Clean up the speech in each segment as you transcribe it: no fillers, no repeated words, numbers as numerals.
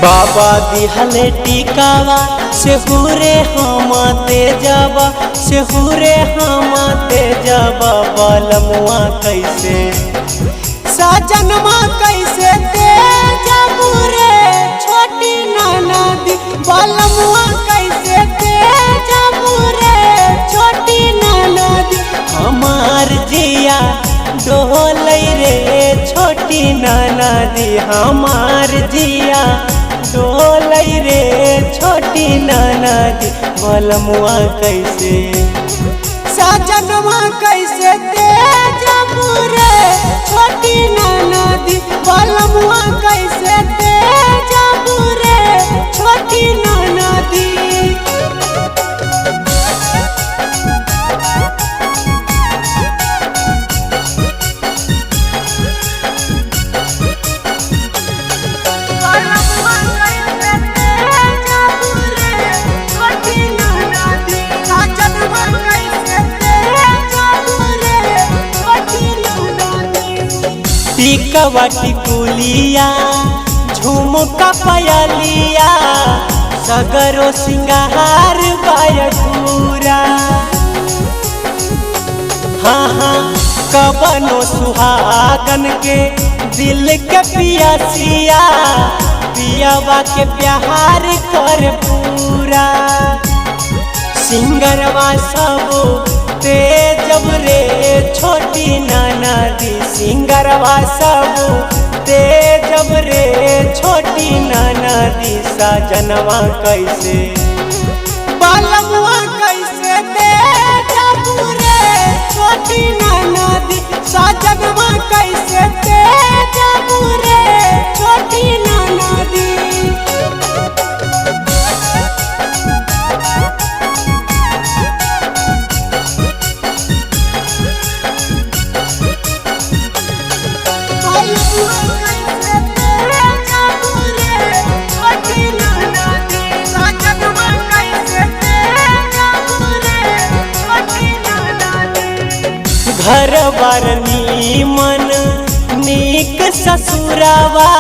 बाबा दिहले टिकावा से हुरे हम तेजाबा, से हुरे हम तेजाबा। बलमुआ कैसे साजनमा कैसे तेजबू रे छोटी ननदी, बलमुआ कैसे तेजबू रे छोटी ननदी। हमार जिया डोलै रे छोटी ननदी, हमार जिया डोलै रे छोटी ननदी। बलमुआ कैसे साजनमा कैसे तेजबू रे छोटी ननदी, बलमुआ कैसे तेजबू रे छोटी ननदी। बलमुआ कैसे तेजबू रे छोटी ननदी, साजनमा कैसे तेजबू रे छोटी ननदी। टिकवा टिकुलिया झुमका पयलिया, सगरो सिंगार बायधूरा। हाँ हाँ कबनो सुहागन के दिल के पियासिया, पियावा के प्यार कर पूरा। सिंगरवा सब तेजब रे छोटी ननदी, सिंगरवा सब तेजब रे छोटी ननदी। साजनवा कैसे बलमुआ कैसे तेजबू रे छोटी ननदी, साजनमा कैसे तेजबू रे छोटी ननदी। बलमुआ कैसे तेजबू रे छोटी ननदी, साजनमा कैसे तेजबू रे छोटी ननदी। घर बार नीमन नीक ससुरावा,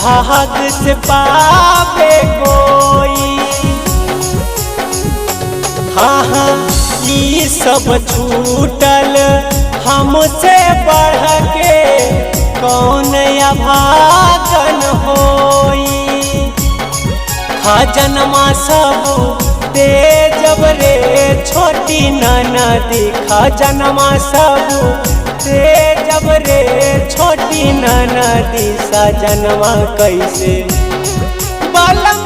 भाग से पावे कोई। हाँ हाँ ई सब छूटल हमसे बढ़ के कौन अभागन होई। खजनमा सब तेजब रे छोटी ननदी, खजनमा सब तेजब रे छोटी ननदी। सजनमा कैसे बलमुआ